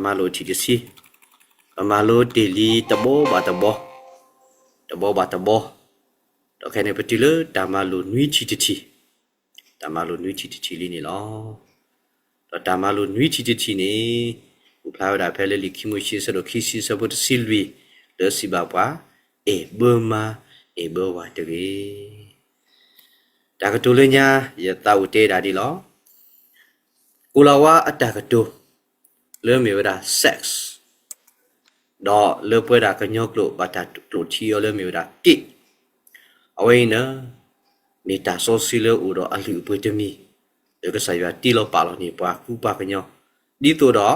ပမၤလိာ်အထံၣ်တဆံ, ပမၤလိတ့ၢ်လံတဘီဘၣ်တဘီ, တဘီဘၣ်တဘီ, ဒီးခဲအံၤန့ၣ် ပတုၤလၢတၢ်မၤလိာ်နွံထံၣ်တထံၣ်, တၢ်မၤလိာ်နွံထံၣ်တထံၣ်လံန့ၣ်လီၤ. ဒီးတၢ်မၤလိာ်နွံထံၣ်တထံၣ်န့ၣ် အိၣ်ဖျါဝဲဒၣ်ဖဲလၢလံာ်ခံမိၤၡ့ အဆၢဒိၣ်ခံဆံ အဆၢဖိတဆံလွံၢ် လၢစံးဘၣ်ပှၤ, အဲၣ်ဘၢမါ, အဲၣ်ဘၢဝၤတဂ့ၤ. တၢ်ကတိၤလၢညါ ယသးအိၣ်တဲဒၣ်ဒ်လီၤ. ကိၤလၤဝါအတၢ်ကတိၤ လၢမ့ၢ်ဝဲဒၣ် sex, ဒီးလၢပဝဲဒၣ်ကညီကျိာ် ဘၣ်တၢ်ကျိာ်ထံအီၤလၢမ့ၢ်ဝဲဒၣ် က့ၣ်, အဝဲအံၤန့ၣ် မ့ၢ်တၢ်စီဆှံလၢအိၣ်ဒီးအလုၢ်အပှ့ၤတမံၤ လၢကစၢ်ယွၤတ့လီၤပာ်လီၤန့ၢ်ပှၤကူပှၤကညီ ဒ်သိးဒီး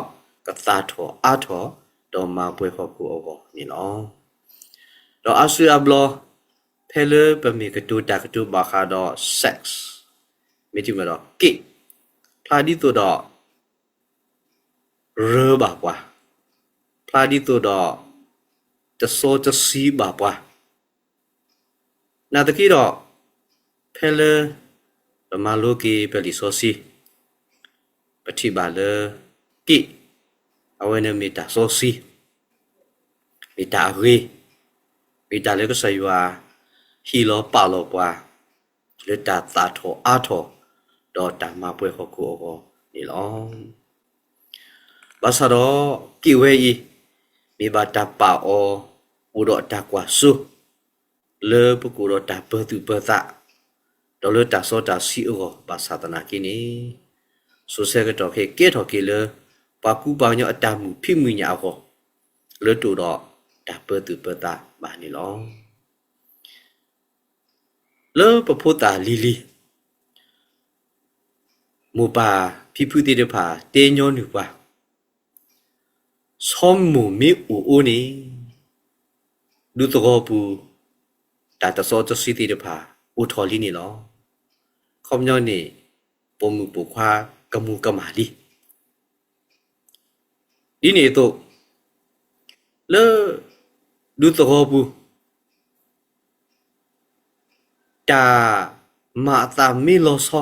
ကသၣ်ထီၣ်အါထီၣ် ဒီးမၤပှဲၤဟီၣ်ခိၣ်အဂီၢ်န့ၣ်လီၤ. ဒီးအါစုအါဘျီ ဖဲလၢပမ့ၢ်ကတိၤတၢ်ကတိၤဘၣ်ဃးဒီး sex, မ့တမ့ၢ်ဒီး က့ၣ်, ဖျါဒ်သိးဒီး ရၢဘၣ်ပှၤ, ဖျါဒ်သိးဒီး တစီတဆှံဘၣ်ပှၤ, နာ်သက့ဒီး ဖဲလၢ ပမၤလိက့ၤပလံာ်စီဆှံ ပထံၣ်ဘၣ်လၢ က့ၣ်, အဝဲန့ၣ်မ့ၢ်တၢ်စီဆှံ, မ့ၢ်တၢ်အဂ့ၤ, မ့ၢ်တၢ်လၢကစၢ်ယွၤ ဟ့ၣ်လီၤပာ်လီၤပှၤ လၢတၢ်သၣ်ထီၣ်အါထီၣ် ဒီးတၢ်မၤပှဲၤဟီၣ်ခိၣ်အဂီၢ်န့ၣ်လီၤ. ဘၣ်ဆၣ်ဒီး က့ၣ်ဝဲအံၤ မ့ၢ်ဘၣ်တၢ်ပာ်အီၤ အိၣ်ဒီးတၢ်ကွၢ်စိ လၢပကအိၣ်ဒီးတၢ်ပၢၤသူၣ်ပၢၤသး ဒီးလၢတၢ်စီတၢ်ဆှံအဂီၢ် ဘၣ်ဆၣ်သနာ်က့န့ၣ် စိၤဆၢကတီၢ်ခဲအံၤကဲထီၣ်က့ၤလၢ ပှၤကူပှၤကညီအတၢ်မုာ်ဖံးမုာ်ညၣ်အဂီၢ် လၢတအိၣ်ဒီးတၢ်ပၢၤသူၣ်ပၢၤသးဘၣ်န့ၣ်လီၤ. လၢပဖိသၣ်လံၤလံၤ မိၢ်ပၢ်ဖံဖုသ့ၣ်တဖၣ်တဲညီနုၢ်ပှၤ, ဆီမိၢ်မ့ၢ်အိၣ်အိၣ်န့ၣ် ဒူသဝီပူၤ တၢ်တစီတဆှံသ့ၣ်တဖၣ် အိၣ်ထီၣ်လံန့ၣ်လီၤ. ခီပညီန့ၣ် ပိာ်မုၣ်ပိာ်ခွါကမူၤကမၣ်လံ. ဒ်န့ၣ်အသိး လၢ ဒူသဝီပူၤ တၢ်မၤအသးမ့ၢ်လီၤဆီ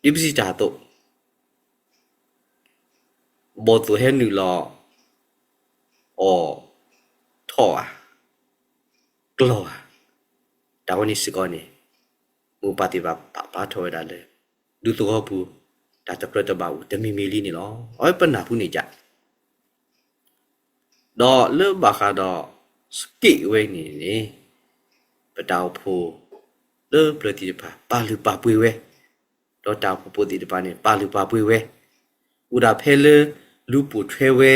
ဒ်ပစံးတၢ်အသိး, ဘီၣ်သိၣ်ဟဲနုာ်လီၤ အီၣ်ထီၣ်ဧါ, ကျီၢ်ဧါ, တၢ်ဝဲန့ၣ်စ့ၢ်ကီးန့ၣ် မိၢ်ပၢ်သ့ၣ်တဖၣ်ပာ်ဖျါထီၣ်ဝဲဒၣ်လၢ ဒူသဝီပူၤ တၢ်တကြၢးတဘၣ်အိၣ်တမံၤမံၤလံန့ၣ်လီၤ. အဝဲပနၢ်ဟူန့ၣ်ဒၣ် ဒီးလၢဘၣ်ဃးဒီး က့ၣ်ဝဲန့ၣ်န့ၣ် ပတၢ်အိၣ်ဖှိၣ်လၢပျၢၤသ့ၣ်တဖၣ် ပာ်လုၢ်ပာ်ပှ့ၤဝဲ, ဒီးတၢ်အိၣ်ဖှိၣ်ဖိသ့ၣ်တဖၣ်န့ၣ် ပာ်လုၢ်ပာ်ပှ့ၤဝဲ, အိၣ်ဒၣ်ဖဲလၢလူၤပိာ်ထွဲဝဲ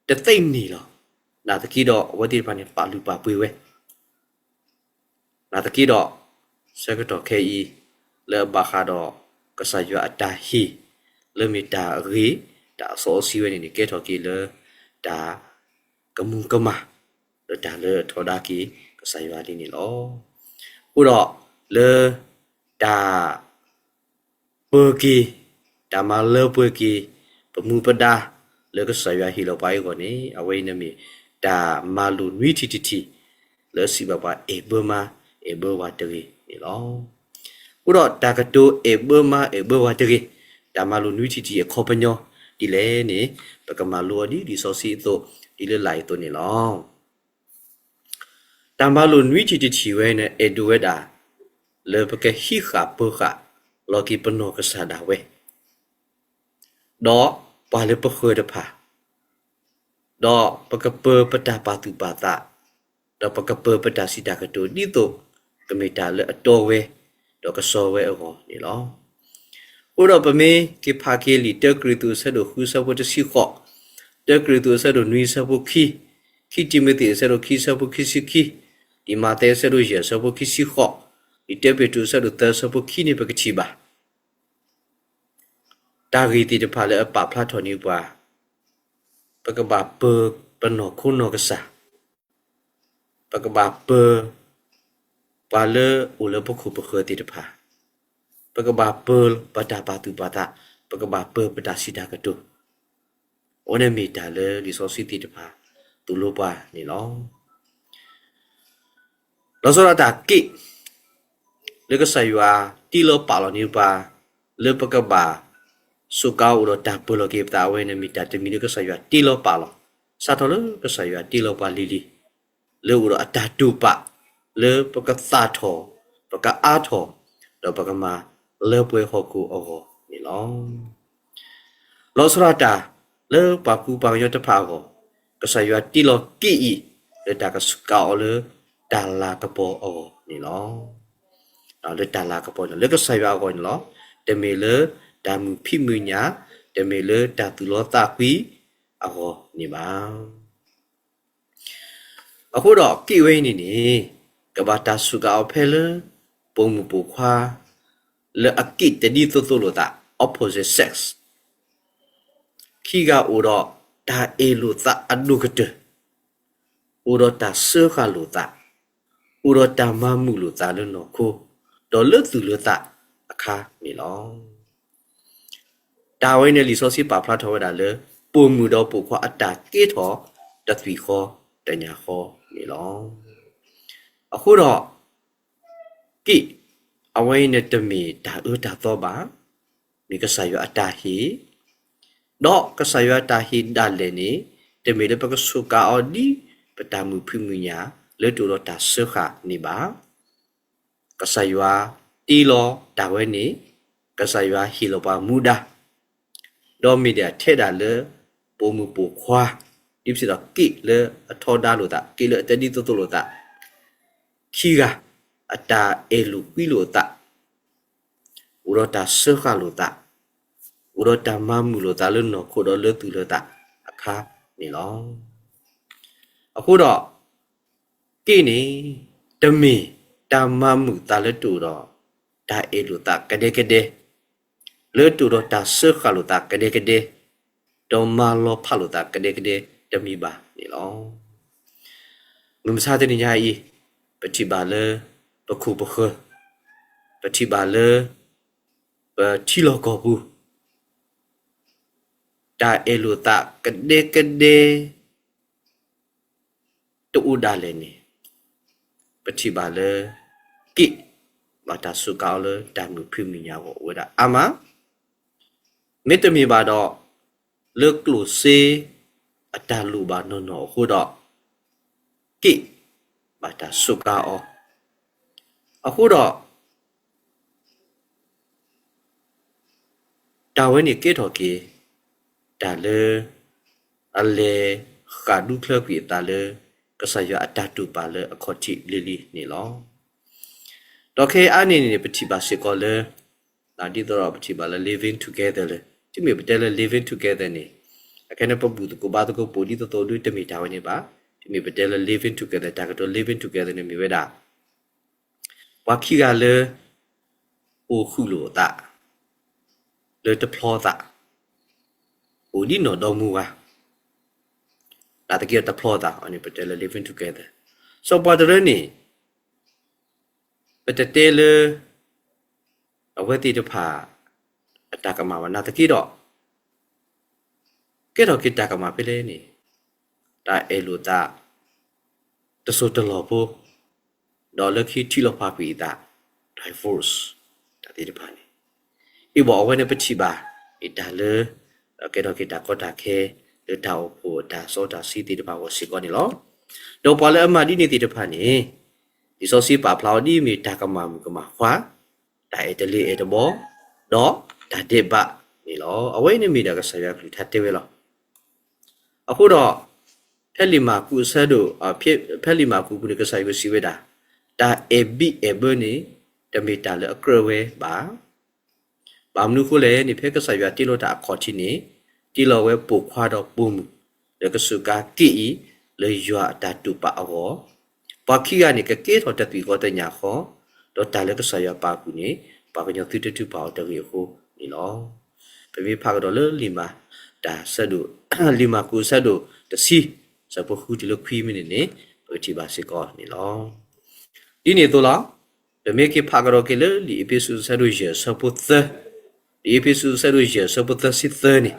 တသ့န့ၣ်လီၤ. နာ်သက့ဒီး အဝဲသ့ၣ်တဖၣ်န့ၣ် ပာ်လုၢ်ပာ်ပှ့ၤဝဲ နာ်သက့ဒီး ဆၢကတီၢ်ခဲအံၤ လၢအဘၣ်ဃးဒီး ကစၢ်ယွၤအတၢ်ဟ့ၣ် လၢမ့ၢ်တၢ်အဂ့ၤ တၢ်အစီအဆှံဝဲန့ၣ်န့ၣ် ကဲထီၣ်က့ၤလၢ တၢ်ကမူၤကမၣ် လၢတၢ်လၢအထီဒါက့ၤ ကစၢ်ယွၤလံန့ၣ်လီၤ. အဃိဒီး လၢ တၢ် ပၢၤက့ၤ, တၢ်မၤလၢပှဲၤက့ၤ ပမူပဒါ လၢကစၢ်ယွၤဟ့ၣ်လီၤပှၤအဂီၢ်န့ၣ် အဝဲအံၤန့ၣ်မ့ၢ် တၢ်မၤလိာ်နွံထံၣ်တထံၣ် လၢအစံးဘၣ်ပှၤ အဲၣ်ဘၢမါ အဲၣ်ဘၢဝၤတဂ့ၤန့ၣ်လီၤ. အဃိဒီးတၢ်ကတိၤ အဲၣ်ဘၢမါ အဲၣ်ဘၢဝၤတဂ့ၤ, တၢ်မၤလိာ်နွံထံၣ်တထံၣ်အခီပညီဒ်လဲၣ်န့ၣ် ပကမၤလိအီၤဒ်လံာ်စီဆှံအသိး ဒ်လၢလာ်အံၤအသိးန့ၣ်လီၤ. တၢ်မၤလိာ်နွံထံၣ်တထံၣ်ဝဲန့ၣ် အဲၣ်ဒိးဝဲဒၣ် လၢပကဟံးဃာ်ပၢၤဃာ်လီၤက့ၤပနီၢ်ကစၢ်ဒၣ်ဝဲ, ဒီးပှၤလၢပဃၢၤတဖၣ်, ဒီးပကပၢၤပတၢ်ပာ်သူၣ်ပာ်သး, ဒီးပကပၢၤပတၢ်စံးတၢ်ကတိၤ ဒ်သိးကမ့ၢ်တၢ်လၢအတီဝဲ ဒီးကစီဝဲအဂီၢ်န့ၣ်လီၤ. အဃိဒီးပမ့ၢ်က့ၤဖးက့ၤလံာ် တၢကရံၣ်သူး အဆၢဒိၣ်ဃု အဆၢဖိတဆံဃိး, တၢကရံၣ်သူး အဆၢဒိၣ်နွံ အဆၢဖိခံ, ခံတံၤမသ့း အဆၢဒိၣ်ခံ အဆၢဖိခံဆံခံ, လံာ်မးသဲ အဆၢဒိၣ်ယဲၢ် အဆၢဖိခံဆံဃိး, လံာ်တၢပ့းတရူး အဆၢဒိၣ်သၢ အဆၢဖိခံန့ၣ် ပကထံၣ်ဘၣ် တၢ်ဂ့ၢ်သ့ၣ်တဖၣ်လၢအပာ်ဖျါထီၣ်န့ၢ်ပှၤ, ပကဘၣ်ပၢၤပနီၢ်ခိနီၢ်ကစၢ်, ပကဘၣ်ပၢၤ ပှၤလၢအိၣ်လၢပခိၣ်ပဃၢၤသ့ၣ်တဖၣ်, ပကဘၣ်ပၢၤပတၢ်ပာ်သူၣ်ပာ်သး, ပကဘၣ်ပၢၤပတၢ်စံးတၢ်ကတိၤ, အဝဲန့ၣ်မ့ၢ်တၢ်လၢလံာ်စီဆှံသ့ၣ်တဖၣ်သိၣ်လိပှၤန့ၣ်လီၤ. လီၤဆီဒၣ်တၢ် က့ၣ် လၢကစၢ်ယွၤတ့လီၤပာ်လီၤန့ၢ်ပှၤ လၢပကဘၣ် စူးကါအိၣ်ဒီးတၢ်ပၢၤလီၢ်က့ၤပသးအဝဲန့ၣ် မ့ၢ်တၢ်တမံၤလၢကစၢ်ယွၤတ့လီၤပာ်လီၤ. စးထီၣ်လၢကစၢ်ယွၤတ့လီၤပှၤလံၤလံၤ လၢအိၣ်ဒီးအတၢ်တူၢ်ပာ် လၢပကသၣ်ထီၣ်, ပကအါထီၣ်, ဒီးပကမၤလၢပှဲၤဟီၣ်ခိၣ်အဂီၢ်န့ၣ်လီၤ. လီၤဆီဒၣ်တၢ်လၢပှၤကူပှၤကညီတဖၣ်အဂီၢ်, ကစၢ်ယွၤတ့လီၤက့ၣ်အံၤ လၢတၢ်ကစူးကါအီၤလၢတၢ်လၤကပီၤအဂီၢ်န့ၣ်လီၤ. လၢတၢ်လၤကပီၤန့ၣ် လၢကစၢ်ယွၤအဂီၢ်န့ၣ်လီၤ. တမ့ၢ်လၢတၢ်မုာ်ဖံးမုာ်ညၣ်, တမ့ၢ်လၢတၢ်သူၣ်လီသးကွံအဂီၢ်န့ၣ်ဘၣ်. အဃိဒီးက့ၣ်ဝဲအံၤန့ၣ်န့ၣ် ကဘၣ်တၢ်စူးကါအီၤဖဲလၢ ပိာ်မုၣ်ပိာ်ခွါ လၢအက့ၣ်တဒ်သိးသိးလိာ်သး opposite sex ခံဂၤအိၣ်ဒီးတၢ်အ့ၣ်လိာ်သးအဒိၣ်ကတၢၢ်, အိၣ်ဒီးတၢ်စၢဃာ်လိာ်သး, အိၣ်ဒီးတၢ်မၤမုာ်လိာ်သးလၢနီၢ်ခိ, ဒီးလၢသူၣ်လၢသးအခါန့ၣ်လီၤ. တၢ်ဝဲန့ၣ်လံာ်စီဆှံပာ်ဖျါထီၣ်ဝဲဒၣ်လၢ ပိာ်မုၣ်ဒီးပိာ်ခွါအတၢ်ကဲထီၣ်တသွံၣ်ဃီတညၣ်ဃီန့ၣ်လီၤ. အဃိဒီး က့ၣ် အဝဲအံၤန့ၣ်တမ့ၢ်တၢ်အၢတၢ်သီဘၣ်, မ့ၢ်ကစၢ်ယွၤအတၢ်ဟ့ၣ်, ဒီးကစၢ်ယွၤအတၢ်ဟ့ၣ်ဒၣ်လဲာ်န့ၣ် တမ့ၢ်လၢပကစူးကါအီၤဒ်ပတၢ်မုာ်ဖံးမုာ်ညၣ် လၢတအိၣ်ဒီးတၢ်စၢဃာ်န့ၣ်ဘၣ်. ကစၢ်ယွၤတ့လီၤတၢ်ဝဲန့ၣ်, ကစၢ်ယွၤဟ့ၣ်လီၤပှၤမူဒါ ဒီးမ့ၢ်ဒၣ်ထဲဒၣ်လၢ ပိာ်မုၣ်ပိာ်ခွါ ဒ်ပစံးဒီးက့ၣ်လၢအထီဒါလိာ်သး, က့ၣ်လၢအတဒ်သိးသိးလိာ်သး, ခံဂၤ အတၢ်အဲၣ်လိာ်ကွံလိာ်သး, အိၣ်ဒီးတၢ်စၢဃာ်လိာ်သး, အိၣ်ဒီးတၢ်မၤမုာ်လိာ်သးလၢနီၢ်ခိဒီးလၢသူၣ်လၢသးအခါန့ၣ်လီၤ. အဃိဒီး က့ၣ်န့ၣ် တမ့ၢ်တၢ်မၤမုာ်သးလၢတအိၣ်ဒီး တၢ်အဲၣ်လိာ်သးကဒဲကဒဲ, လၢတအိၣ်ဒီးတၢ်စၢဃာ်လိာ်သးကဒဲကဒဲ, ဒီးမၤလီၤဖးလိာ်သးကဒဲကဒဲတမံၤဘၣ်န့ၣ်လီၤ. မုၢ်မဆါတနံၤညါအံၤ ပထံၣ်ဘၣ်လၢ ပခိၣ်ပဃၢၤ, ပထံၣ်ဘၣ်လၢ ပထံလီၢ်ကီၢ်ပူၤ တၢ်အဲၣ်လိာ်သးကဒဲကဒဲ တအိၣ်ဒၣ်လဲာ်န့ၣ် ပထံၣ်ဘၣ်လၢ က့ၣ် ဘၣ်တၢ်စူးကါအီၤလၢတၢ်မုာ်ဖံးမုာ်ညၣ်အဂီၢ်အိၣ်ဝဲဒၣ်အါမး, မ့တမ့ၢ်ဘၣ်ဒီး လၢကျိၣ်စ့အတၢ်လိၣ်ဘၣ်နီၢ်နီၢ်အဃိဒီး က့ၣ် ဘၣ်တၢ်စူးကါအီၤ, အဃိဒီး တၢ်ဝဲန့ၣ်ကဲထီၣ်က့ၤ တၢ်လၢ အလဲၤဃးဒူချၢကွံာ်အသးလၢ ကစၢ်ယွၤအတၢ်တူၢ်ပာ်လၢအခီၣ်ထံးလံၤလံၤန့ၣ်လီၤ. ဒီးခဲအံၤအါန့ၢ်န့ၣ် ပထံၣ်ဘၣ်စ့ၢ်ကီးလၢ ဒ်သိးဒီးပထံၣ်ဘၣ်လၢ living together လၢ တုၤမ့ၢ်ပတဲလၢ living together န့ၣ် အခဲန့ၣ် ပဘူၣ်သကိးဘါသကိးပိာ်ဒ်သိးသိးဒ်တမ့ၢ်တၢ်ဝဲန့ၣ်ဘၣ်. တုၤမ့ၢ်ပတဲလၢ living together တၢ်ကတိၤ living together န့ၣ်မ့ၢ်ဝဲဒၣ် ပှၤခံဂၤလၢ အိၣ်ဃုာ်လိာ်အသး လၢတဖျီသး အိၣ်ဒ်နီၢ်ဒီမါဝၤ နာ်သက့ဒီးတဖျီသးအီၤန့ၣ် ပတဲလၢ living together. စီၤပှၤတရၢန့ၣ် ပတတဲလၢ အဝဲသ့ၣ်တဖၣ် အတၢ်ကမၣ်ဘၣ် နာ်သက့ဒီး ကဲထီၣ်က့ၤတၢ်ကမၣ်ဖဲလဲၣ်န့ၣ် တၢ်အဲၣ်လိာ်သး တစိၢ်တလီၢ်ဖိ ဒီးလၢခံထံၣ်လိာ်ဖးကွံာ်အသး divorce တၢ်သ့ၣ်တဖၣ်န့ၣ် အံၤဘၣ်အဝဲန့ၣ်ပထံၣ်ဘၣ် အတၢ်လၢ ကဲထီၣ်က့ၤတၢ်ကီတၢ်ခဲ လၢတၢ်အိၣ်ဖှိၣ်အတၢ်စီတၢ်ဆှံသ့ၣ်တဖၣ်အဂီၢ်စ့ၢ်ကီးန့ၣ်လီၤ. ဒီးပှၤလၢအမၤဒ်န့ၣ်သ့ၣ်တဖၣ်န့ၣ် လံာ်စီဆှံပာ်ဖျါအီၤဒ်အမ့ၢ်တၢ်ကမၣ်မုၣ်ကမၣ်ခွါ တၢ်အဲၣ်တလ့ၤအဲၣ်တဘီ ဒီးတၢ်ဒဲးဘးန့ၣ်လီၤ. အဝဲအံၤန့ၣ်မ့ၢ်ဒၣ်ကစၢ်ယွၤကလုၢ်ကထါတဲဝဲလီၤ. အဃိဒီး ဖဲလံာ်မၢ်ကူးအဆၢဒိၣ် ဖဲလံာ်မၢ်ကူးပူၤန့ၣ် ကစၢ်ယွၤစံးဝဲဒၣ် တၢ်အဲၣ်ဘံၣ်အဲၣ်ဘၢန့ၣ် တမ့ၢ်တၢ်လၢအကြၢးဝဲဘၣ်. ဘၣ်မနုၤအဃိလဲၣ်န့ၣ် ဖဲကစၢ်ယွၤတ့လီၤတၢ်အခီၣ်ထံးန့ၣ် တ့လီၤဝဲပိာ်ခွါဒီးပိာ်မုၣ် လၢကစူးကါက့ၣ်အံၤ လၢယွၤအတၢ်တူၢ်ပာ်အဂီၢ် ပှၤခံဂၤန့ၣ် ကကဲထီၣ်တသွံၣ်ဃီတညၣ်ဃီ, ဒီးတၢ်လၢကစၢ်ယွၤပာ်အပူၤန့ၣ် ပှၤကညီသုတထုးဖးအီၤတဂ့ၤအဃိန့ၣ်လီၤ. ပမ့ၢ်ဖးကဒီးလၢလံာ်မၤတၢ်ဆၢဒိၣ် လံာ်မၢ်ကူးအဆၢဒိၣ်တဆံ ဆၢဖိဃုတုၤလၢခွံမ့ၢ်န့ၣ်န့ၣ် ပကထံၣ်ဘၣ်စ့ၢ်ကီးန့ၣ်လီၤ. ဒ်န့ၣ်အသိးလီၤ. ပမ့ၢ်က့ၤဖးကဒီးက့ၤလၢလံာ်အ့းဖ့းစူးအဆၢဒိၣ်ယဲၢ်ဆၢဖိသၢ, လံာ်အ့းဖ့းစူးအဆၢဒိၣ်ယဲၢ်ဆၢဖိသၢဆံသၢန့ၣ်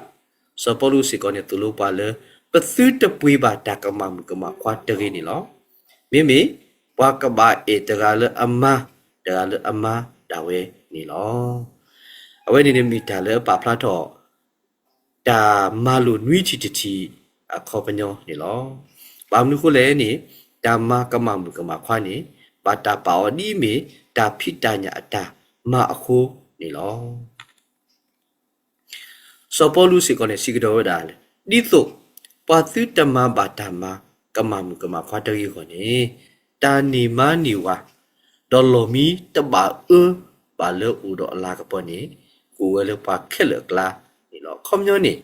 စီၤပီလူးစ့ၢ်ကီးန့ၣ်သိၣ်လိပှၤလၢ ပသုတပှ့ၤဘၣ်တၢ်ကမၣ်မုၣ်ကမၣ်ခွါတဂ့ၤန့ၣ်လီၤ. မ့မ့ၢ်ပှၤကဘၣ်အဲၣ်တဂၤလၢအမါ, တဂၤလၢအမါဒၣ်ဝဲန့ၣ်လီၤ. အဝဲန့ၣ်န့ၣ်မ့ၢ်တၢ်လၢအပာ်ဖျါထီၣ် တၢ်မၤလိာ်နွံထံၣ်တထံၣ်အခီပညီန့ၣ်လီၤ. ဘၣ်မနုၤအဃိလဲၣ်န့ၣ်, တၢ်မၤကမၣ်မုၣ်ကမၣ်ခွါန့ၣ် ဘၣ်တၢ်ပာ်အီၤဒ်အမ့ၢ်တၢ်ဖံးတၢ်ညၣ်အတၢ်မၤအဃိန့ၣ်လီၤ. စီၤပီလူးစ့ၢ်ကီးန့ၣ် စံးကဒီးဝဲဒၣ်, ဒ်သိးပှၤသုတမၤဘၣ်တၢ်မၤကမၣ်မုၣ်ကမၣ်ခွါတဂ့ၤအဂီၢ်န့ၣ်, တၢ်န့ၢ်မါန့ၢ်ဝၤ, ဒီးလီၢ်မံတဘၣ်အၢဘၣ်လၢအိၣ်ဒီးအလၤကပီၤန့ၣ်, ကအိၣ်ဝဲလၢပှၤခဲလၢာ်အကျါန့ၣ်လီၤ. အခီပညီန့ၣ်,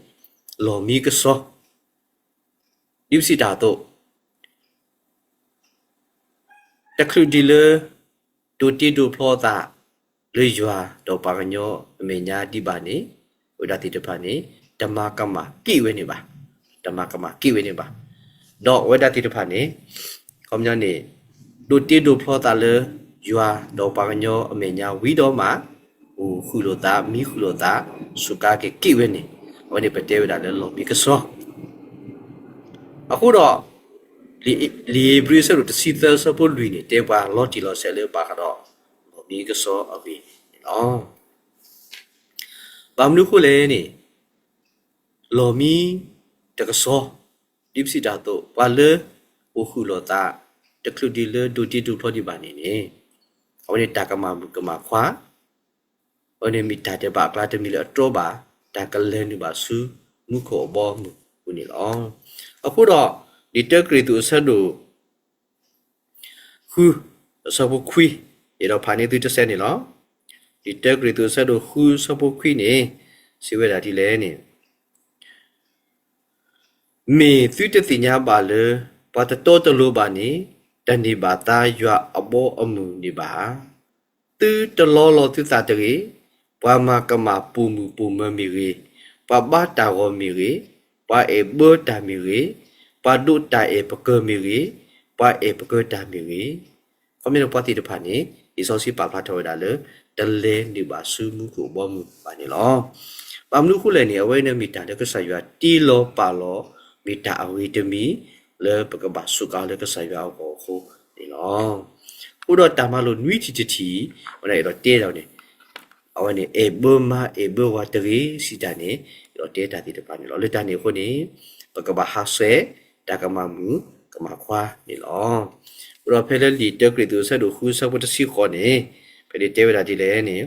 လီၢ်မံကစီ ဒ်ပစံးတၢ်အသိး တချုးဒံးလၢ ဒိးတ့ဒိးဖျီသးလၢယွၤဒီးပှၤကညီအမဲာ်ညါဒံးဘၣ်န့ၣ်, အဝဲဒၣ်သ့ၣ်တဖၣ်န့ၣ် တမၤကမၣ်က့ၣ်ဝဲန့ၣ်ဘၣ်, တမၤကမၣ်က့ၣ်ဝဲန့ၣ်ဘၣ်. ဒီးအဝဲဒၣ်သ့ၣ်တဖၣ်န့ၣ်, ခီပညီန့ၣ်, ဒိးတ့ဒိးဖျီသးလၢယွၤဒီးပှၤကညီအမဲာ်ညါဝံၤဒီးမး, အိၣ်ဃုာ်လိာ်သး, မံဃုာ်လိာ်သး, စူးကါက့ၤက့ၣ်ဝဲန့ၣ်, အဝဲန့ၣ်ပတဲဝဲဒၣ်လၢလီၢ်မံကစီ အဃိဒီး, လံာ်ဧ့ၤဘြံၤအဆၢဒိၣ်တဆံသၢအဆၢဖိလွံၢ်န့ၣ် တဲပှၤလီၤတံၢ်လီၤဆဲးလၢဘၣ်ဃးဒီး လီၢ်မံကစီအဂ့ၢ်န့ၣ်လီၤ. ဘၣ်မနုၤအဃိလဲၣ်န့ၣ်, လီၢ်မံတကစီ, ဒ်ပစံးတၢ်အသိး ပှၤလၢအိၣ်ဃုာ်လိာ်သး, တချုးဒံးလၢဒိးတ့ဒိးဖျီဒံးဘၣ်န့ၣ်န့ၣ်, အဝဲန့ၣ်တၢ်ကမၣ်မုၣ်ကမၣ်ခွါ အဝဲန့ၣ်မ့ၢ်တၢ်ဒဲးဘးအကျါတမံၤလၢအတြီဘၣ် တၢ်ကလဲၤနုာ်ဘၣ်ဆူမူခိၣ်အဘီအမုၢ်အပူၤန့ၣ်လီၤ. အဃိဒီး, လံာ်တၢကရံၣ်သူးအဆၢဒိၣ် ဃု, အဆၢဖိခွံ, ယအဲၣ်ဒိးဖးန့ၢ်သုတစဲးန့ၣ်လီၤ. လံာ်တၢကရံၣ်သူးအဆၢဒိၣ်ဃုအဆၢဖိခွံန့ၣ်, စံးဝဲဒၣ်ဒ်လဲၣ်န့ၣ် မ့ၢ်သုတသ့ၣ်ညါဘၣ်လၢ ပှၤတတီတလိၤဘၣ်န့ၣ်, တန့ၢ်ဘၣ်သါယွၤအဘီအမုၢ်န့ၣ်ဘၣ်ဧါ. သုတလီလီၤသုသးတဂ့ၤ, ပှၤမၤကမၣ်ပိာ်မုၣ်ပိာ်မၢၤမ့ၢ်ဂ့ၤ, ပှၤဘါတၢ်ဂီၤမ့ၢ်ဂ့ၤ, ပှၤအဲၣ်ဘၢတၢ်မ့ၢ်ဂ့ၤ, ပှၤဒိးတၢ်အဲၣ်ပကၢၤမ့ၢ်ဂ့ၤ, ပှၤအဲၣ်ပကၢၤတၢ်မ့ၢ်ဂ့ၤ, ခီမ့ၢ်န့ၣ်ပှၤသ့ၣ်တဖၣ်န့ၣ် လံာ်စီဆှံပာ်ဖျါထီၣ်ဝဲဒၣ်လၢ တလဲၤနုာ်ဘၣ်ဆူမူခိၣ်အဘီအမုၢ်ဘၣ်န့ၣ်လီၤ. ဘၣ်မနုၤအဃိလဲၣ်န့ၣ် အဝဲန့ၣ်မ့ၢ်တၢ်လၢကစၢ်ယွၤတ့လီၤပာ်လီၤ မ့ၢ်တၢ်အဂ့ၤတမံၤ လၢပကဘၣ်စူးကါလၢကစၢ်ယွၤအဂီၢ်အဃိန့ၣ်လီၤ. အဃိဒီးတၢ်မၤလိာ်နွံထံၣ်တထံၣ် အဝဲဒၣ်အဲၣ်ဒိးတဲဒ်န့ၣ် အဝဲန့ၣ် အဲၣ်ဘၢမါအဲၣ်ဘၢဝၤတဂ့ၤစံးတၢ်န့ၣ် အဲၣ်ဒိးတဲတၢ်သ့ၣ်တဖၣ်န့ၣ်လီၤ. လၢတၢ်န့ၣ်အဃိန့ၣ် ပကဘၣ်ဟးဆှဲး တၢ်ကမၣ်မုၣ်ကမၣ်ခွါန့ၣ်လီၤ. အဃိဒီးဖဲလၢလံာ်တၢကရံၣ်သူးအဆၢဒိၣ်ဃုအဆၢဖိတဆံဃိးန့ၣ် ဖဲန့ၣ်တဲဝဲဒၣ်ဒ်လဲၣ်န့ၣ်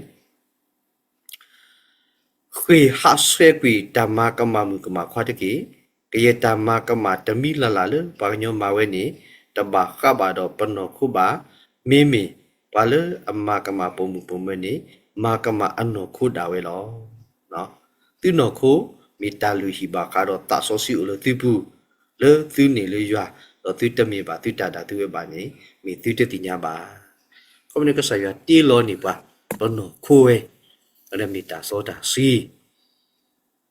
ဃ့ၢ်ဟးဆှဲးကွံာ်တၢ်မၤကမၣ်မုၣ်ကမၣ်ခွါတက့ၢ်. ကယဲၢ်တၢ်မၤကမၣ်တမံၤလၢ်လၢ်လၢပှၤကညီမၤဝဲန့ၣ် တဘၣ်ဃးဘၣ်ဒီးပနီၢ်ခိဘၣ်. မ့မ့ၢ်ပှၤလၢအမၤကမၣ်ပိာ်မုၣ်ပိာ်မၢၤန့ၣ် မၤကမၣ်အနီၢ်ခိဒၣ်ဝဲလီၤ. သုနီၢ်ခိမ့ၢ်တၢ်လုၢ်ဟံၣ်ဘၣ်ဃးဒီးသးစီဆှံအိၣ်လၢသုပူၤ, လၢသုန့ၢ်လၢယွၤ, ဒီးသုတမ့ၢ်ဘၣ်သုတၢ်ဒၣ်သုဝဲဘၣ်န့ၣ် မ့ၢ်သုတသ့ၣ်ညါဘၣ်. ခီမ့ၢ်န့ၣ်ကစၢ်ယွၤတ့လီၤန့ၢ်ပှၤ ပနီၢ်ခိဝဲ, ဒီးမ့ၢ်တၢ်စီတၢ်ဆှံ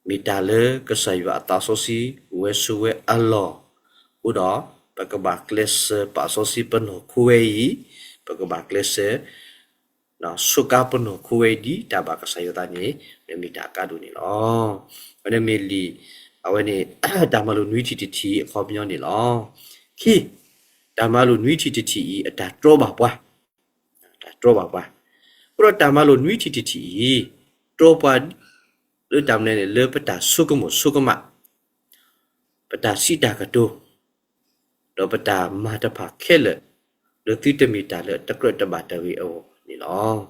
မ့ၢ်တၢ်လၢကစၢ်ယွၤအသးစီဆှံအိၣ်ဝဲဆိးဝဲအလီၢ်, အဃိဒီး ပကဘၣ်ကျဲးစၢးပာ်စီဆှံပနီၢ်ခိဝဲအံၤ, ပကဘၣ်ကျဲးစၢး စူးကါပနီၢ်ခိဝဲအံၤဒ်တၢ်ဘၣ်ကစၢ်ယွၤသးန့ၣ် မ့ၢ်တၢ်အကါဒိၣ်န့ၣ်လီၤ. အဝဲန့ၣ်မ့ၢ်လံာ်, အဝဲန့ၣ် တၢ်မၤလိာ်နွံထံၣ်တထံၣ်အခီပညီန့ၣ်လီၤ. ခံ, တၢ်မၤလိာ်နွံထံၣ်တထံၣ်အံၤ အတၢ်တြီဘၣ်ပှၤ, တၢ်တြီဘၣ်ပှၤ, အဃိဒီးတၢ်မၤလိာ်နွံထံၣ်တထံၣ်အံၤ တြီပှၤ လၢတၢ်မနုၤန့ၣ် လၢပတၢ်ဆိကမိၣ်ဆိကမး, ပတၢ်စံးတၢ်ကတိၤ, ဒီးပတၢ်မၤတဖၣ်ခဲလၢာ် လၢသုတမ့ၢ်တၢ်လၢအတကြၢးတဘၣ်တၢ်ဂ့ၤအဂီၢ်န့ၣ်လီၤ.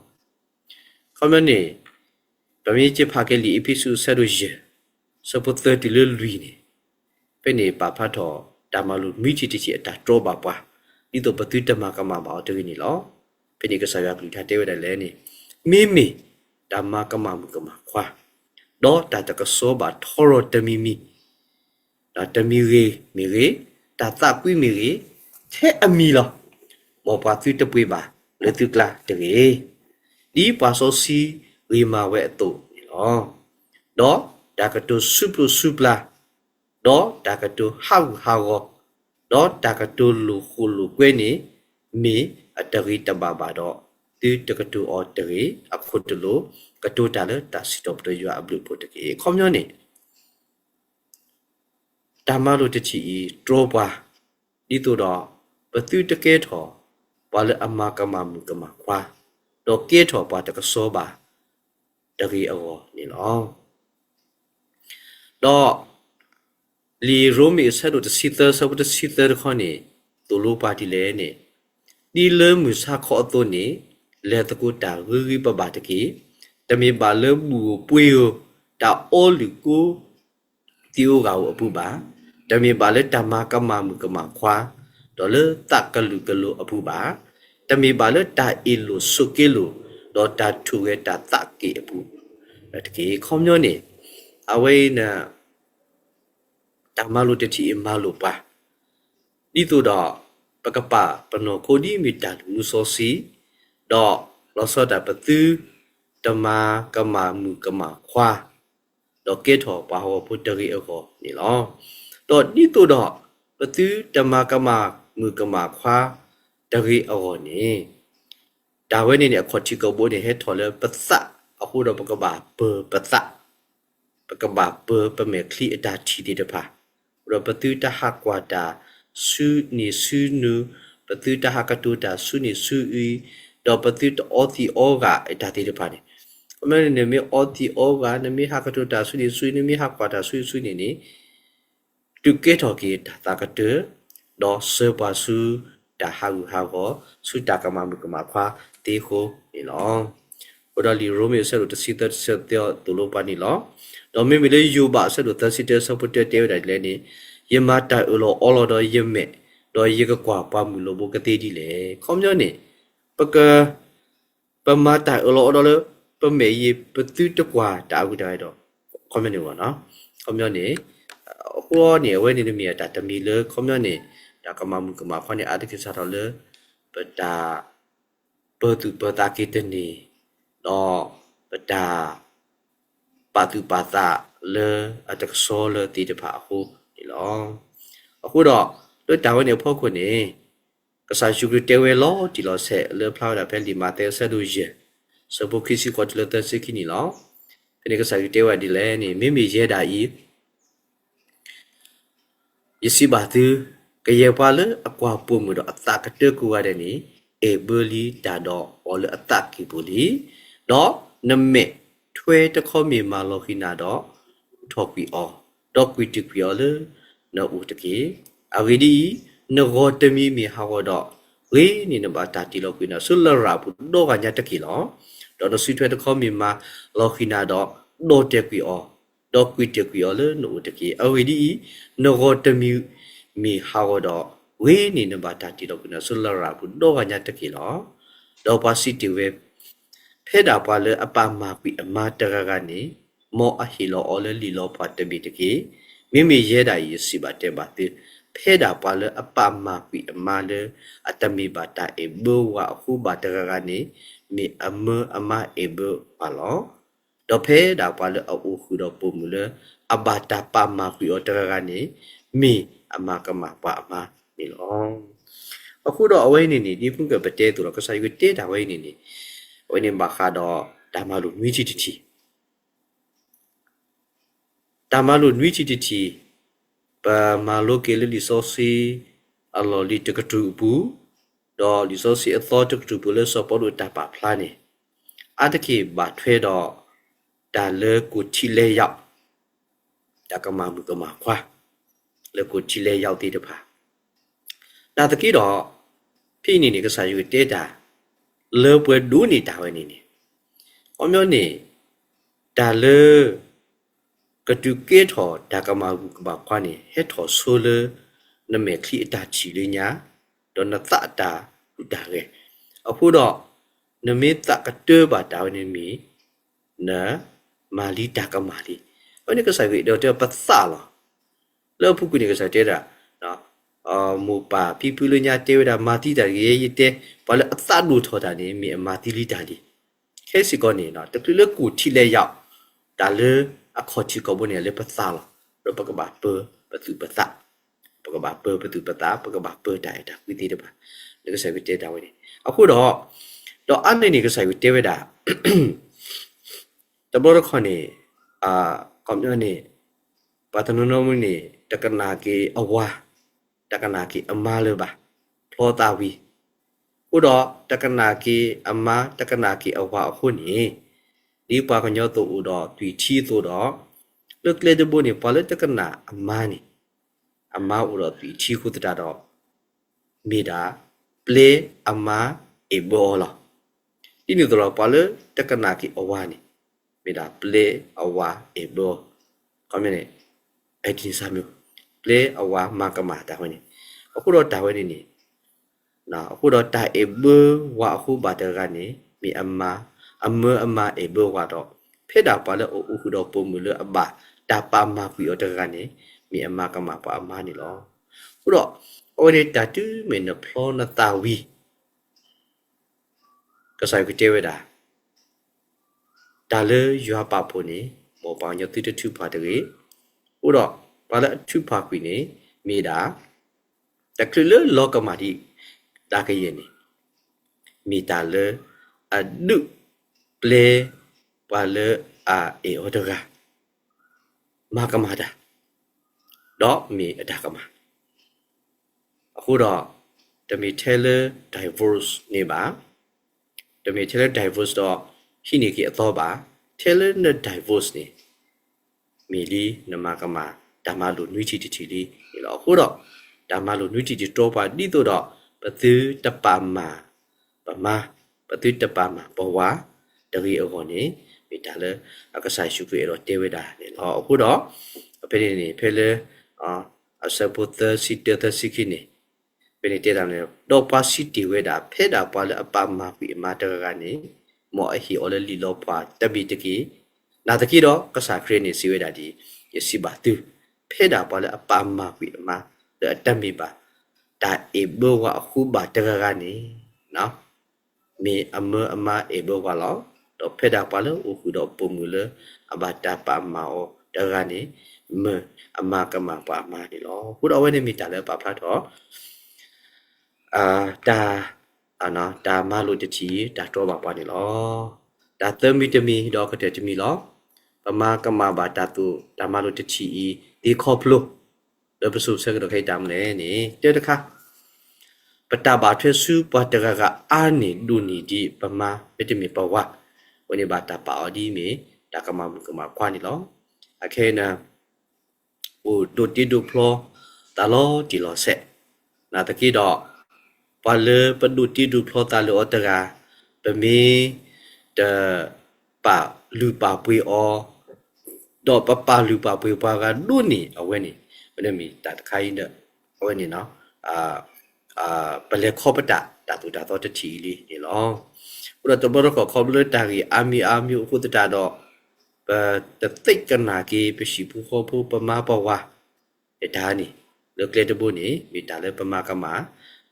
ခီပညီန့ၣ် ပမ့ၢ်က့ၤဖးက့ၤလံာ်အ့းဖ့းစူးအဆၢဒိၣ်ယဲၢ် အဆၢဖိသၢတုၤလၢလွံၢ်န့ၣ်, ဖဲန့ၣ်ပာ်ဖျါထီၣ် တၢ်မၤလိာ်နွံထံၣ်တထံၣ်အတၢ်တြီဘၣ်ပှၤ ဒ်သိးပသုတမၤကမၣ်ဘၣ်အီၤတဂ့ၤန့ၣ်လီၤ. ဖဲန့ၣ်ကစၢ်ယွၤအကလုၢ်ကထါတဲဝဲဒၣ်လဲၣ်န့ၣ်, မ့မ့ၢ်တၢ်မၤကမၣ်မုၣ်ကမၣ်ခွါ ဒီးတၢ်တကဆှီဘၣ်ထီရီၤတမံၤမံၤ, တၢ်တမံၤဂ့ၤမ့ၢ်ဂ့ၤ, တၢ်သးကွံမ့ၢ်ဂ့ၤ, ထဲအမံၤလီၤ. မ်ပှၤသုတပှ့ၤဘၣ်လၢသုကျါတဂ့ၤ, ဒ်ပှၤစီဆှံဂ့ၤမၤဝဲအသိးန့ၣ်လီၤ. ဒီးတၢ်ကတိၤစူးပျိးစူးပျါ, ဒီးတၢ်ကတိၤဟးဂူာ်ဟးဂီၤ, ဒီးတၢ်ကတိၤလိာ်ဃိာ်လိာ်ကွဲန့ၣ် မ့ၢ်အတဂ့ၤတဘၣ်ဘၣ်ဒီး, သုတကတိၤအီၤတဂ့ၤ. အခိၣ်တလိာ်, ကတိၤတၢ်လၢတၢ်စံးထီၣ်ပတြၢၤယွၤအဘျုးအဖှိၣ်တက့ၢ်. အခီပညီန့ၣ် တၢ်မၤလိာ်တထံၣ်အံၤ တြီပှၤ, ဒ်သိးဒီး ပသုတကဲထီၣ် ပှၤလၢအမၤကမၣ်မုၣ်ကမၣ်ခွါ, ဒီးကဲထီၣ်ပှၤတကဆှီဘၣ်တဂ့ၤအဂီၢ်န့ၣ်လီၤ. ဒီး လံာ်ရိမ့ၤအဆၢဒိၣ်တဆံသၢ ဆၢဖိတဆံသၢတခီန့ၣ် သိၣ်လိပှၤဒ်လဲၣ်န့ၣ်, ဒ်လၢမုၢ်ဆါခီအသိးန့ၣ် လဲၤသကိးတၢ်ဂ့ၤဂ့ၤဘၣ်ဘၣ်တက့ၢ်. တမ့ၢ်ဘၣ်လၢဘူၣ်ဧိၤပှ့ၤဧိၤ တၢ်အီလုၢ်ကိသံးဧိၤဂၣ်ဧိၤအပူၤဘၣ်. တမ့ၢ်ဘၣ်လၢတၢ်မၤကမၣ်မုၣ်ကမၣ်ခွါ ဒီးလၢသးကလုာ်ကလိၤအပူၤဘၣ်. တမ့ၢ်ဘၣ်လၢတၢ်အ့ၣ်လိာ်ဆိးက့လိာ် ဒီးတၢ်ထူၣ်ဂဲၤတၢ်သးက့ၤအပူၤတက့ၢ်. ခီပညီန့ၣ် အဝဲအံၤန့ၣ် တၢ်မၤလိာ်တထံၣ်အံၤမၤလိာ်ပှၤ ဒ်သိးဒီး ပကပာ်ပနီၢ်ခိဒ်မ့ၢ်တၢ်လုၢ်မူစီဆှံ, ဒီးလီၤဆီဒၣ်တၢ်ပသုတမၤကမၣ်မုၣ်ကမၣ်ခွါ, ဒီးကဲထီၣ်ပှၤဟီၣ်ခိၣ်ဖိတဂ့ၤအဂီၢ်န့ၣ်လီၤ. ဒီးဒ်သိးဒီး ပသုတမၤကမၣ်မုၣ်ကမၣ်ခွါတဂ့ၤအဂီၢ်န့ၣ် တၢ်ဝဲန့ၣ်န့ၣ် အခီၣ်ထံးကီၢ်ဘိန့ၣ် ဟဲထီၣ်လၢပသးအဃိဒီး ပကဘၣ်ပၢၤပသး, ပကဘၣ်ပၢၤပမဲာ်ချံအတၢ်ထံၣ်သ့ၣ်တဖၣ်, ဒီးပသုတဟးကွၢ်တၢ်ဆူန့ၣ်ဆူနုၤ, ပသုတဟးကတိၤတၢ်ဆူန့ၣ်ဆူအံၤ, ဒီးပသုတအီသံးအီဂၤအတၢ်သ့ၣ်တဖၣ်န့ၣ်, အမ့ၢ်န့ၣ် နမ့ၢ်အီသံးအီဂၤ, နမ့ၢ်ဟးကတိၤတၢ်ဆူန့ၣ်ဆူအံၤ, နမ့ၢ်ဟးကွၢ်တၢ်ဆူန့ၣ်ဆူန့ၣ်န့ၣ် သုကဲထီၣ်က့ၤတၢ်သးကတၢၢ်, ဒီးစၢၤပှၤဆူတၢ်ဟးဂူာ်ဟးဂီၤ, ဆူတၢ်ကမၣ်မုၣ်ကမၣ်ခွါသ့အဃိန့ၣ်လီၤ. အဃိဒီးလံာ်ရိမ့ၤအဆၢဒိၣ်တဆံသၢ တဆံသၢသိၣ်လိပှၤန့ၣ်လီၤ. ဒီးမ့မ့ၢ်လၢယိၤဘးအဆၢဒိၣ်သၢဆံတၢ ဆၢဖိတၢတဲဝဲဒၣ်ဒ်လဲၣ်န့ၣ်, ယမၤတၢ်အၢၣ်လီၤအီလီၤဒီးယမဲာ်, ဒီးယကကွၢ်ပှၤမုၢ်လိၣ်ဘိကသ့ဒ်လဲၣ်. ခီပညီန့ၣ် ပက ပမၤတၢ်အၢၣ်လီၤအီလီၤလၢ ပမဲာ်ယံၤ ပသုတကွၢ်တၢ်အဂုၤတၢ်ဂၤဒီး ခီပညီန့ၣ်, ခီပညီန့ၣ်, အဃိန့ၣ် အဝဲန့ၣ်တမ့ၢ်အတၢ်တမံၤလၢ ခီပညီန့ၣ် တၢ်ကမၣ်မုၣ်ကမၣ်ခွါန့ၣ် အါတက့ၢ်စးထီၣ်လၢ ပတၢ်ပၢၤသူၣ်ပၢၤသးက့ၤတန့ၢ်, ဒီးပတၢ် ပာ်သူၣ်ပာ်သးလၢအတကဆှီလၢသ့ၣ်တဖၣ်အဃိန့ၣ်လီၤ. အဃိဒီး လၢတၢ်ဝဲန့ၣ်အဖီခိၣ်န့ၣ် ကစၢ်ယ့ၣ်ၡူးခရံာ်တဲဝဲလီၤတံၢ်လီၤဆဲးလၢဖျါဝဲဒၣ်ဖဲလံာ်မးသဲအဆၢဒိၣ်ယဲၢ် ဆၢဖိခံဆံဃိးတုၤလၢသၢဆံခံန့ၣ်လီၤ. ဖဲန့ၣ်ကစၢ်ယ့ၣ်ၡူးတဲဝဲဒ်လဲၣ်န့ၣ် မ့မ့ၢ်ယဲဒၣ်အံၤ ယစံးဘၣ်သု, ကယဲၢ်ပှၤလၢအကွၢ်ပိာ်မုၣ်ဒီးအသးကတၢၢ်ကိးဂၤဒဲးန့ၣ် အဲၣ်ဘၢလံတၢ်ဒီးအီၤလၢအသးကံၢ်ပူၤလံ. ဒီးနမဲာ်ထွဲတခီမ့ၢ်မၤလီၤဃံၤနၤဒီး ထီၣ်ကွံာ်အီၤ, ဒီးကွံာ်တ့ၢ်ကွံာ်အီၤလၢနအိၣ်တက့ၢ်. အဂ့ၢ်ဒ်အံၤ, နဂီၢ်တမံၤမ့ၢ်ဟးဂီၤဒီး, ဂ့ၤန့ၢ်နဘၣ်တၢ်တ့ၢ်လီၤကွံာ်နၤဆူလရာ်ပူၤဒီဂၤညါတက့ၢ်လီၤ. ဒီးနစုထွဲတခီမ့ၢ်မၤလီၤဃံၤနၤဒီး, ဒီၣ်တဲာ်ကွံာ်အီၤ, ဒီးကွံာ်တ့ၢ်ကွံာ်အီၤလၢနအိၣ်တက့ၢ်. အဂ့ၢ်ဒ်အံၤ, နဂီၢ်တမံၤမ့ၢ်ဟးဂီၤဒီး, ဂ့ၤန့ၢ်နဘၣ်တၢ်တ့ၢ်လီၤကွံာ်နၤဆူလရာ်ပူၤဒီဂၤညါတက့ၢ်လီၤ. ဒီးပှၤစံးတ့ၢ်ဝဲ, ဖဲဒၣ်ပှၤလၢအပာ်မၤကွံာ်အမါတဂၤဂၤန့ၣ်, မ်အဟ့ၣ်လီၤအီၤလၢလံာ်လီၤပှၢ်တဘ့ၣ်တက့ၢ်. မ့မ့ၢ်ယဲဒၣ်အံၤ ယစံးဘၣ်တဲဘၣ်သု, ဖဲဒၣ်ပှၤလၢအပာ်မၤကွံာ်အမါလၢအတမ့ၢ်ဘၣ်တၢ်အဲၣ်ဘၢဝဲအဃိဘၣ်တဂၤဂၤန့ၣ်, မ့ၢ်အမၢအမါအဲၣ်ဘၢပှၤလီၤ. ဒီးဖဲဒၣ်ပှၤလၢအအိၣ်ဃုာ်ဒီးပိာ်မုၣ်လၢအဘၣ်တၢ်ပာ်မၤကွံာ်အီၤတဂၤဂၤန့ၣ်, မ့ၢ်အမၤကမၣ်ပှၤအမါန့ၣ်လီၤ. အဃိဒီးအဝဲအံၤန့ၣ်န့ၣ် ဒ်ဖုကပတဲအသိးဒီး ကစၢ်ယွၤကတဲတၢ်ဝဲအံၤန့ၣ်န့ၣ်, အဝဲန့ၣ်ဘၣ်ဃးဒီးတၢ်မၤလိာ်နွံထံၣ်တထံၣ် တၢ်မၤလိာ်နွံထံၣ်တထံၣ်, ပမၤလိက့ၤလၢလံာ်စီဆှံအလီၢ်လံၤတကတြူၢ်အပူၤ, ဒီးလံာ်စီဆှံအသီတကတြူၢ်ပူၤလၢစီၤပီလူးအတၢ်ပာ်ဖျါန့ၣ်, အါတက့ၢ်ဘၣ်ထွဲဒီး တၢ်လၢကိၣ်ထံလဲယၣ် တၢ်ကမၣ်မုၣ်ကမၣ်ခွါ လၢကိၣ်ထံလဲယၣ်သ့ၣ်တဖၣ် နာ်သက့ဒီး, ဖဲအံၤန့ၣ်န့ၣ် ကစၢ်ယွၤတဲတၢ် လၢပှဲၤဒိးန့ၢ်တၢ်ဝဲန့ၣ်န့ၣ်, ခီပညီန့ၣ် တၢ်လၢ ကတုၤကဲထီၣ်တၢ်ကမၣ်မုၣ်ကမၣ်ခွါန့ၣ် ဟဲထီၣ်ဆိလၢ နမဲာ်ချံအတၢ်ထံၣ်လၢညါ, ဒီးနသးအတၢ်ဟူးတၢ်ဂဲၤ, အဃိဒီး နမ့ၢ်သးကတၢၢ်ဘၣ်တၢ်ဝဲန့ၣ်မ့ၢ် နမၤလံတၢ်ကမၣ်လံ. အဝဲန့ၣ်ကစၢ်ယွၤဒီးတဲပသးလီၤ. လၢအပူၤကွံာ်န့ၣ် ကစၢ်ယွၤတဲဒၣ်, မိၢ်ပၢ်ဖံဖုလၢညါတဲဝဲဒၣ် မၤသံတၢ်တဂ့ၤ ယတဲ, ပှၤလၢအသးဒိၣ်ထီၣ်တၢ်န့ၣ် မ့ၢ်အမၤသံလံတၢ်လံ. ခဲစ့ၢ်ကီးန့ၣ် တချုးလၢကိၣ်ထံလဲယၣ်, တၢ်လၢအခီၣ်ထံးခီၣ်ဘိန့ၣ် လၢပသးလီၤ. ဒီးပကဘၣ်ပၢပသူၣ်ပသး, ပကဘၣ်ပၢပသူၣ်ပသး, ပကဘၣ်ပၢတၢ်အဲၣ်တၢ်ကွံသ့ၣ်တဖၣ်, လၢကစၢ်ယွၤတဲတၢ်ဝဲန့ၣ်. အဃိဒီး, ဒီးအါန့ၢ်န့ၣ် ကစၢ်ယွၤတဲဝဲဒၣ် တဘျီတခီၣ်န့ၣ်, ခီပညီန့ၣ်, ပှၤတနီၤနီၤမ့ၢ်န့ၣ် တကနၣ်က့ၤအဝၤ, တကနၣ်က့ၤအမါလၢၤဘၣ်, ဖျီသးဝံၤ, အဃိဒီးတကနၣ်က့ၤအမါ တကနၣ်က့ၤအဝၤအဃိန့ၣ်, ဒ်ပှၤကညီသိးအိၣ်ဒီးသွံၣ်ထံအသိးဒီး, လၢကျဲတဘိန့ၣ် ပှၤလၢတကနၣ်အမါန့ၣ် အမါအိၣ်ဒီးသွံၣ်ထံအဃိသတးဒီး မ့ၢ်ဒၣ် ပျဲအမါအဲၣ်ဘၢအီၤလီၤ. ဒ်န့ၣ်အသိးလီၤ ပှၤလၢတကနၣ်က့ၤအဝၤန့ၣ် မ့ၢ်ဒၣ်ပျဲအဝၤအဲၣ်ဘၢအီၤ, ခီန့ၣ် ပျဲအဝၤမၤကမၣ်တၢ်ဝဲန့ၣ်, အဃိဒီးတၢ်ဝဲန့ၣ်န့ၣ် အဃိဒီးတၢ်အဲၣ်ဘၢဝၤအဃိဘၣ်တဂၤန့ၣ် မ့ၢ်အမါ, အမၢအမါအဲၣ်ဘၢဝၤဒီး ဖဲဒၣ်ပှၤလၢအအိၣ်ဃုာ်ဒီးပိာ်မုၣ်လၢအဘၣ်တၢ်ပာ်မၤကွံာ်အီၤတဂၤန့ၣ် မ့ၢ်အမၤကမၣ်ပှၤအမါန့ၣ်လီၤ. အဃိဒီး အဝဲန့ၣ်တၢ်တုၤမ့ၢ်နဖျီနသးဝံၤ ကစၢ်ယွၤကတဲဝဲဒၣ် တၢ်လၢယွၤပာ်ဖှိၣ်န့ၣ် မ်ပှၤကညီသုတထုးဖးတဂ့ၤ. အဃိဒီး ပှၤလၢအထုးဖးကွံာ်န့ၣ် မ့ၢ်ဒၣ် တချုးလၢလီၤကမၣ်ဒံးတၢ်ကယဲၢ်န့ၣ် မ့ၢ်တၢ်လၢအဒုးပျဲပှၤလၢအအဲၣ်အီၤတဂၤ မၤကမၣ်တၢ်, ဒီးမ့ၢ်အတၢ်ကမၣ်. အဃိဒီး တမ့ၢ်ထဲလၢ divorce န့ၣ်ဘၣ်, တမ့ၢ်ထဲလၢ divorce ဒီး ဟံးန့ၢ်က့ၤအသီဘၣ်, ထဲလၢန divorce န့ၣ် မ့ၢ်လံနမၤကမၣ် တၢ်မၤလိာ်နွံထံၣ်တထံၣ်လံန့ၣ်လီၤ. အဃိဒီး တၢ်မၤလိာ်နွံထံၣ်တတြီပှၤဒ်သိးဒီး ပသုတပာ်မၤပမါ, ပသုတပာ်မၤပဝၤတဂ့ၤအဂီၢ်န့ၣ် မ့ၢ်တၢ်လၢအကစၢ်ယ့ၣ်ၡူးခရံာ်အဲၣ်ဒိးတဲဝဲဒၣ်န့ၣ်လီၤ. အဃိဒီး ဖဲန့ၣ်န့ၣ် ဖဲလၢ အဆၢဖိသၢဆံတၢ သၢဆံခံန့ၣ် ဖဲန့ၣ်တဲတၢ်န့ၣ် ဒီးပှၤစံးတ့ၢ်ဝဲဒၣ် ဖဲဒၣ်ပှၤလၢအပာ်မၤကွံာ်အမါတဂၤဂၤန့ၣ် မ်အဟ့ၣ်အီၤလၢလံာ်လီၤဖှၣ်တမ့ၢ်တက့ၢ်. နာ်သက့ဒီး ကစၢ်ခရံာ်န့ၣ်စံးဝဲဒၣ်ဒ်အံၤ, ယစံးဘၣ်သု, ဖဲဒၣ်ပှၤလၢအပာ်မၤကွံာ်အမါ လၢအတမ့ၢ်ဘၣ် တၢ်အဲၣ်ဘၢဝၤအဃိဘၣ်တဂၤဂၤန့ၣ် မ့ၢ်အမၢအမါအဲၣ်ဘၢဝၤလီၤ. ဒီးဖဲဒၣ်ပှၤလၢအိၣ်ဃုာ်ဒီးပိာ်မုၣ်လၢအဘၣ်တၢ်ပာ်မၤအီၤတဂၤန့ၣ် မၢအမၤကမၣ်ပှၤအမါန့ၣ်လီၤ. အဃိဒီးအဝဲန့ၣ်မ့ၢ်တၢ်လၢပာ်ဖျါထီၣ် တၢ် တၢ်မၤလိာ်တထံၣ် တၢ်တြီဘၣ်ပှၤန့ၣ်လီၤ. တၢ်သၢမံၤတမံၤဒီးကတၢၢ်တမံၤလီၤ. ပမၤကမၣ်ဘၣ်တၢ်သိၣ်တၢ်မၤလိာ်တထံၣ်အံၤ သ့ခီဖျိ လၢပစိၤဆၢကတီၢ်ခဲအံၤတၢ်မနုၤလဲၣ်န့ၣ် တၢတခါ ပတၢ်ဘၣ်ထွဲဆူပှၤတဂၤဂၤအါန့ၢ်ဒိၣ်န့ၢ်ဒံးပမါ မ့တမ့ၢ်ပဝၤ, အဝဲန့ၣ်ဘၣ်တၢ်ပာ်အီၤဒ်မ့ၢ် တၢ်ကမၤမုၣ်ကမၤခွါန့ၣ်လီၤ. အခဲအံၤန့ၣ် အိၣ်ဒိးတ့ဒိးဖျီသးလီၤတံၢ်လီၤဆဲး, နာ်သက့ဒီး ပှၤလၢပဒိးတ့ဒိးဖျီသးလၢအီၤတဂၤ ပမ့ၢ်တပာ်လုၢ်ပာ်ပှ့ၤအီၤ ဒီးပပာ်လုၢ်ပာ်ပှ့ၤပှၤဂၤဒိၣ်န့ၢ်အဝဲန့ၣ် မ့တမ့ၢ်တၢ်တခါအံၤဒီး အဝဲန့ၣ် ပလဲၤခီပတာ်တၢ်သိၣ်တၢ်သီတထံၣ်အံၤလံန့ၣ်လီၤ. အဃိဒီးတဘျီတခီၣ်ခီဖျိလၢတၢ်ဂ့ၢ်အါမံၤအါမံၤအဃိသတးဒီး ပတသ့ၣ်ကနၣ်က့ၤပဟံၣ်ဖိဃီဖိပမါပဝၤ တၢ်န့ၣ် လၢကျဲတဘိန့ၣ် မ့ၢ်တၢ်လၢပမၤကမၣ်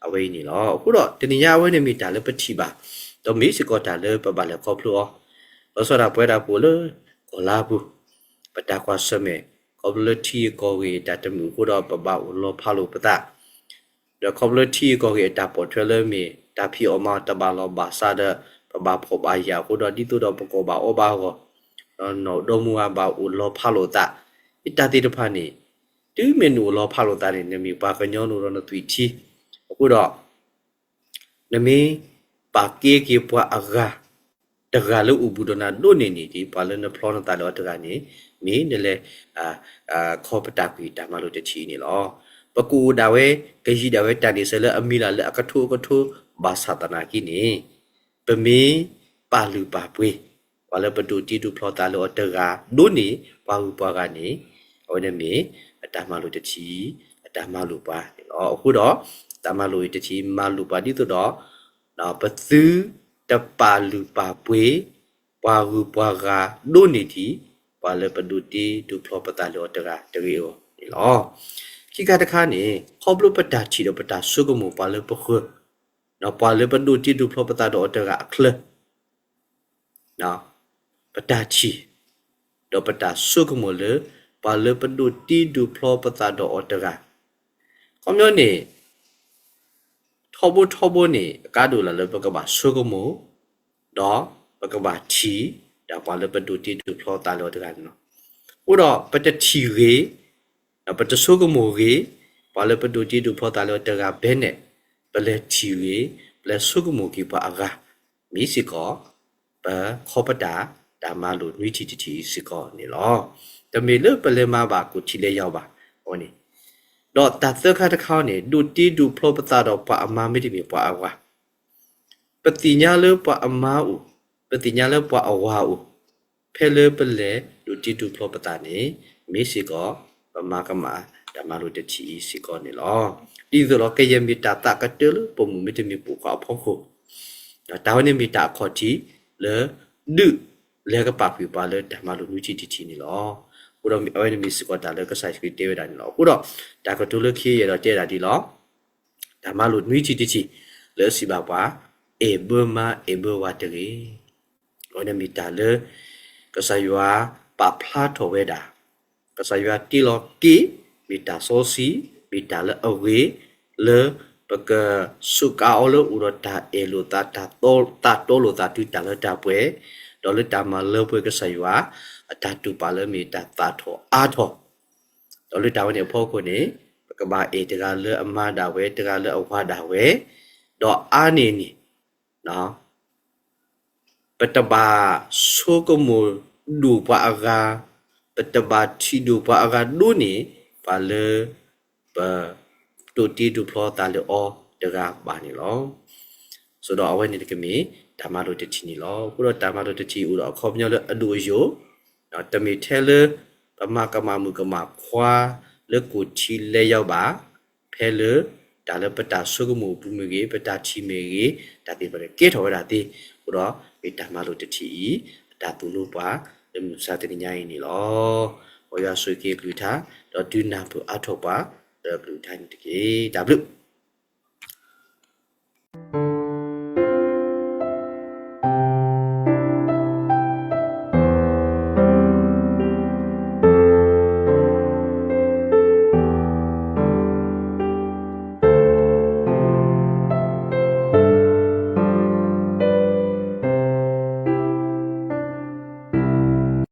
အဝဲအံၤန့ၣ်လီၤ. အဃိဒီးတနံၤညါအဝဲန့ၣ်မ့ၢ်တၢ်လၢပထံၣ်ဘၣ် ဒီးမ့ၢ်စ့ၢ်ကီးတၢ်လၢပဘၣ်လဲၤခီဖျိအီၤ လီၤဆီဒၣ်ပဝဲဒၣ်ပအိၣ်လၢကီၢ်လါပူၤ ပတၢ်ကွၢ်ဆၢၣ်မဲာ် ခီဖျိလၢထံဂ့ၢ်ကီၢ်ဂ့ၢ်တၢ်တမုာ်အဃိဒီး ပဘၣ်အိၣ်လီၤဖးလိာ်ပသး ဒီးခီဖျိလၢထံဂ့ၢ်ကီၢ်ဂ့ၢ်အတၢ်ပိာ်ထွဲလၢမ့ၢ်တၢ်ဖံးအီၣ်မၤအီၣ်တဘၣ်လီၢ်ဘၣ်စးဒီး ပဘၣ်ဖှီၣ်ဘၣ်ယာ်အဃိဒီး ဒ်သိးဒီးပကီၢ်ဘၣ်အီၣ်ဘၣ်အဂီၢ် ဒီးနီၢ်ဒီမါဘၣ်အိၣ်လီၤဖးလိာ်သး တၢ်သ့ၣ်တဖၣ်န့ၣ် တုၤမ့ၢ်နအိၣ်လီၤဖးလိာ်သးန့ၣ် နမ့ၢ်ပှၤကညီနအိၣ်ဒီးနသွံၣ်ထံ အဃိဒီး နမ့ၢ်ပာ်ကဲက့ၤပှၤအဂၤ တဂၤလၢအိၣ်ဘူးဒီးနၤဒိၣ်န့ၢ်န့ၣ် ဒ်ပှၤလၢနဖျီနသးလၢအီၤတဂၤန့ၣ် မ့ၢ်နလဲၤ ခီပတာ်ကွံာ်တၢ်မၤလိာ်တထံၣ်အံၤန့ၣ်လီၤ. ပကအိၣ်ဒၣ်ဝဲ ကယံာ်ဒၣ်ဝဲတၢ်န့ၣ်စၢၤလၢအမံၤလၢ်လၢအကထိအကထိ ဘၣ်ဆၣ်သနာ်က့န့ၣ် ပမ့ၢ်ပာ်လုၢ်ပာ်ပှ့ၤ ပှၤလၢပဒိးတ့ဒိးဖျီသးလၢအီၤတဂၤ ဒိၣ်န့ၢ်ပှၤဂုၤပှၤဂၤန့ၣ် အဝဲန့ၣ်မ့ၢ် အတၢ်မၤလိာ်တထံၣ် အတၢ်မၤလိာ်ပှၤန့ၣ်လီၤ. အဃိဒီး တၢ်မၤလိာ်အံၤတထံၣ် မၤလိာ်ပှၤဒ်သိးဒီး ပသုတပာ်လုၢ်ပာ်ပှ့ၤ ပှၤဂုၤပှၤဂၤဒိၣ်န့ၢ်ဒံး ပှၤလၢပဒိးတ့ဒိးဖျီပသးလၢအီၤတဂၤတဂ့ၤအဂီၢ်န့ၣ်လီၤ. ခံခါတခါန့ၣ် ခီဖျိပတၢ်ထံၣ်ဒီးပတၢ်ဆိကမိၣ်ပှၤလၢပဃၢၤ ဒီးပှၤလၢပဒိးတ့ဒိးဖျီပသးဒီးအီၤတဂၤအချၢ ပတၢ်ထံၣ် ဒီးပတၢ်ဆိကမိၣ်လၢ ပှၤလၢပဒိးတ့ဒိးဖျီပသးဒီးအီၤတဂၤ ခီပညီန့ၣ် ထီဘိထီဘိန့ၣ် အကါဒိၣ်လၢ်လၢပကဘၣ်ဆိကမိၣ် ဒီးပကဘၣ်ထံၣ် ဒီးပှၤလၢပဒိးတ့ဒိးဖျီသးလၢအီၤတဂၤန့ၣ်လီၤ. အဃိဒီးပတထံၣ်ဂ့ၤ ဒီးပတဆိကမိၣ်ဂ့ၤ ပှၤလၢပဒိးတ့ဒိးဖျီသးလၢအီၤတဂၤဘၣ်န့ၣ် ပလဲၤထံၣ်ဂ့ၤ ပလဲၤဆိကမိၣ်က့ၤပှၤအဂၤ မ့ၢ်စ့ၢ်ကီး ပခီပတာ်တၢ်မၤလိာ်နွံထံၣ်တထံၣ်အံၤစ့ၢ်ကီးန့ၣ်လီၤ. တမ့ၢ်လၢပလဲၤမၤဘၣ်ကိၣ်ထံလဲၤယီၤဘၣ်. အဝဲန့ၣ်, ဒီးတၢ်သၢခါတခါန့ၣ် ဒိးတ့ဒိးဖျီပသးဒီးပှၤအမါမ့တမ့ၢ်ပှၤအဝၤ, ပသ့ၣ်ညါလၢပှၤအမါအိၣ်, ပသ့ၣ်ညါလၢပှၤအဝၤအိၣ်, ဖဲလၢပလဲၤဒိးတ့ဒိးဖျီပသးန့ၣ် မ့ၢ်စ့ၢ်ကီး ပမၤကမၣ်တၢ်မၤလိာ်တထံၣ်အံၤစ့ၢ်ကီးန့ၣ်လီၤ. ဒ်သိးလီၤ ကယဲၢ်မ့ၢ်တၢ်သးကတၢၢ်လၢပိာ်မုၣ်မ့တမ့ၢ်ပိာ်ခွါအဖီခိၣ်, တၢ်ဝဲန့ၣ်မ့ၢ်တၢ်အခီၣ်ထံးလၢ ဒုးလဲၤကပာ်ကွံာ်ပှၤလၢတၢ်မၤလိာ်နွံထံၣ်တထံၣ်န့ၣ်လီၤ. အဃိဒီးအဝဲန့ၣ်မ့ၢ်စ့ၢ်ကီးတၢ်လၢကစၢ်ယ့ၣ်ၡူးခရံာ်တဲဝဲဒၣ်န့ၣ်လီၤ. အဃိဒီး တၢ်ကတိၤလၢခံယဲၢ်ဒီးတဲဒၣ်ဒ်လီၤ. တၢ်မၤလိာ်နွံထံၣ်တထံၣ် လၢအစံးဘၣ်ပှၤ အဲၣ်ဘၢမါ အဲၣ်ဘၢဝၤတဂ့ၤ. အဝဲန့ၣ်မ့ၢ်တၢ်လၢ ကစၢ်ယွၤပာ်ဖျါထီၣ်ဝဲဒၣ်, ကစၢ်ယွၤတ့လီၤက့ၤ မ့ၢ်တၢ်စီဆှံ, မ့ၢ်တၢ်လၢအဂ့ၤ လၢပကစူးကါအီၤလၢအိၣ်ဒီးတၢ်အဲၣ်လိာ်သး, တၢ်သးတီလိာ်သးတုၤတၢ်လၢတၢ်ပှဲၤ, ဒီးလၢတၢ်မၤလၢပှဲၤကစၢ်ယွၤ အတၢ်တူၢ်ပာ်လၢမ့ၢ်တၢ်သၣ်ထီၣ်အါထီၣ်, ဒီးလၢတၢ်ဝဲန့ၣ်အဖီခိၣ်န့ၣ် ပကဘၣ်အဲၣ်တဂၤလၢအမါဒၣ်ဝဲ, တဂၤလၢအဝၤဒၣ်ဝဲ, ဒီးအါန့ၢ်န့ၣ် ပတဘၣ်ဆိကမိၣ်ဒိၣ်ပှၤအဂၤ, ပတဘၣ်ထံၣ်ဒိၣ်ပှၤအဂၤဒိၣ်န့ၢ် ပှၤလၢ ပဒိးတ့ဒိးဖျီသးလၢအီၤတဂၤဘၣ်န့ၣ်လီၤ. ဆိုတော့ အဝဲန့ၣ်တကမ့ၢ် တၢ်မၤလိာ်တထံၣ်န့ၣ်လီၤ. အဃိဒီးတၢ်မၤလိာ်တထံၣ်အိၣ်ဒီးအခီပညီလၢအဒိၣ်အယိာ်, တမ့ၢ်ထဲလၢ ပမၤကမၣ်မုၣ်ကမၣ်ခွါလၢကိၣ်ထံလဲၤယီၤဘၣ်, ဖဲလၢ တၢ်လၢပတၢ်ဆိကမိၣ်အပူၤမ့ၢ်ဂ့ၤ, ပတၢ်ထံၣ်မ့ၢ်ဂ့ၤ, တၢ်သ့ၣ်တဖၣ်န့ၣ်ကဲထီၣ်ဝဲဒၣ်သ့, အဃိဒီး မ့ၢ်တၢ်မၤလိာ်တထံၣ်အံၤ အတၢ်သိၣ်လိပှၤ လၢမုၢ်မဆါတနံၤညါအံၤန့ၣ်လီၤ. မ်ယွၤဆိၣ်ဂ့ၤက့ၤအကလုၢ်ကထါ, ဒီးဒုးနၢ်ပၢၢ်အါထီၣ်ပှၤ လၢအကလုၢ်ကထါန့ၣ်တက့ၢ်. တၢ်ဘျုး